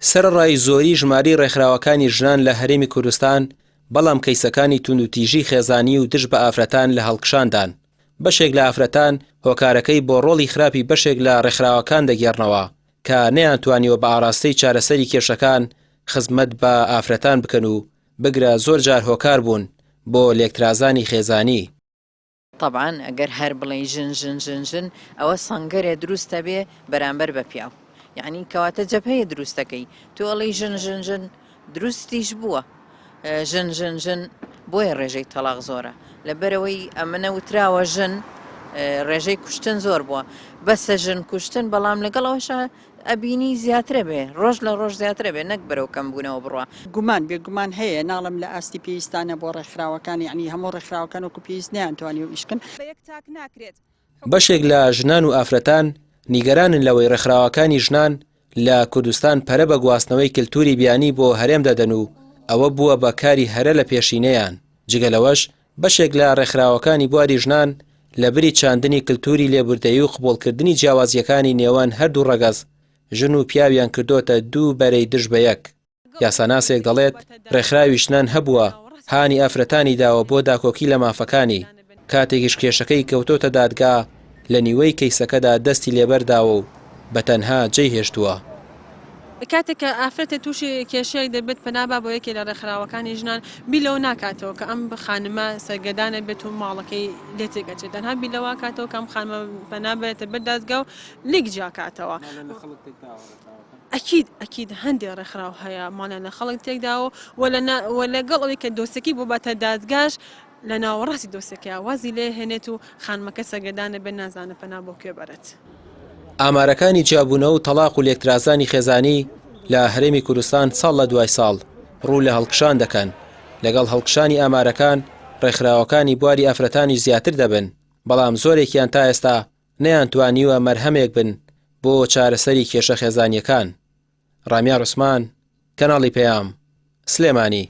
سەرەڕای زۆری ژمارەی ڕێکخراوەکانی ژنان لە هەرێمی کوردستان، بەڵام کەیسەکانی توندوتیژی خێزانی و دژ بە ئافرەتان لە هەڵکشاندان. بەشێک لە ئافرەتان هۆکارەکەی بۆ ڕۆڵی خراپی بەشێک لە ڕێکخراوەکان دەگێڕنەوە کە نەیانتوانیوە بە ئاڕاستەی چارەسەری کێشەکان خزمەت بە ئافرەتان بکەن و بگرە زۆر جار هۆکار بوون بۆ لێکترازانی خێزانی. تەبعەن ئەگەر هەر بڵێی ژن ژن ژن ژن ئەوە سەنگەرێ دروست ئەبێ بەرامبەر بە پیاو یەعنی کەواتە جەبهەیە دروست دەکەی تۆ ئەڵێی ژن ژن ژن دروستیش بووە ژن ژن ژن بۆیە ڕێژەی تەڵاق زۆرە لەبەرەوەی ئەمنە وتراوە ژن ڕێژەی کوشتن زۆر بووە بەسە ژن کوشتن بەڵام لەگەڵ ئەوەشە ئەبینی زیاترە بێ ڕۆژ لە ڕۆژ زیاترە بێ نەک بەرەو کەم بوونەوە بڕوا. گومان بێگومان هەیە ناڵێم لە ئاستی پێویستا نەبووە ڕێکخراوەکان یەعنی هەموو ڕێکخراوەکان وەکو پێویست نەیانتوانیوە ئیش بکەن. بەشێک لە ژنان و ئافرەتان نیگەرانن لەوەی ڕێکخراوەکانی ژنان لە کوردستان پەرە بە گواستنەوەی کلتوری بیانی بۆ هەرێم دەدەن و ئەوە بووە بە کاری هەرە لە پێشینەیان، جگە لەوەش بەشێک لە ڕێکخراوەکانی بواری ژنان لە بری چاندنی کلتوری لێبوردەیی و قبوڵکردنی جیاوازییەکانی نێوان هەردوو ڕەگەز، ژن و پیاویان کردۆتە دوو بەرەی دژ بە یەک. یاساناسێک دەڵێت، ڕێکخراوی ژنان هەبووە هانی ئافرەتانی داوە بۆ داکۆکی لە مافەکانی، کاتێکیش کێشەکەی کەوتۆتە دادگا لە نیوەی کەیسەکەدا دەستی لێبەرداوە و بە تەنها جێی هێشتووە. کاتێک کە ئافرەتێک تووشی کێشەیەک دەبێت پەنا با بۆ یەکێ لە ڕێکخراوەکانی ژنان بیر لەوە ناکاتەوە کە ئەم خانمە سەرگەردانە بێت و ماڵەکەی لێ تێکەچێت تەنها بیر لەوە کاتەوە کە ئەم خانمە پەنا بەرێتە بەر دادگا و لێک جیاکاتەوە. ئەکید ئەکید هەندێ ڕێکخراو هەیە ماڵیان لە خەڵک تێکداوە و لە لەگەڵ ئەوەی کە دۆسەکەی بۆ باتە دادگاش لە ناوەڕاستی دۆسەکەیا وازی لێ هێنێت و خانمەکە سەرگەردانە بێت نازانێت پەنا بۆ کوێ بەرێت. ئامارەکانی جیابوونەوە و تەڵاق و لێکترازانی خێزانی لە هەرێمی کوردستان ساڵ لە دوای ساڵ ڕوو لە هەڵکشان دەکەن، لەگەڵ هەڵکشانی ئامارەکان ڕێکخراوەکانی بواری ئافرەتانیش زیاتر دەبن، بەڵام زۆرێکیان تا ئێستا نەیانتوانیوە مەرهەمێک بن بۆ چارەسەری کێشە خێزانییەکان. ڕامیار عوسمان، کەناڵی پەیام، سلێمانی.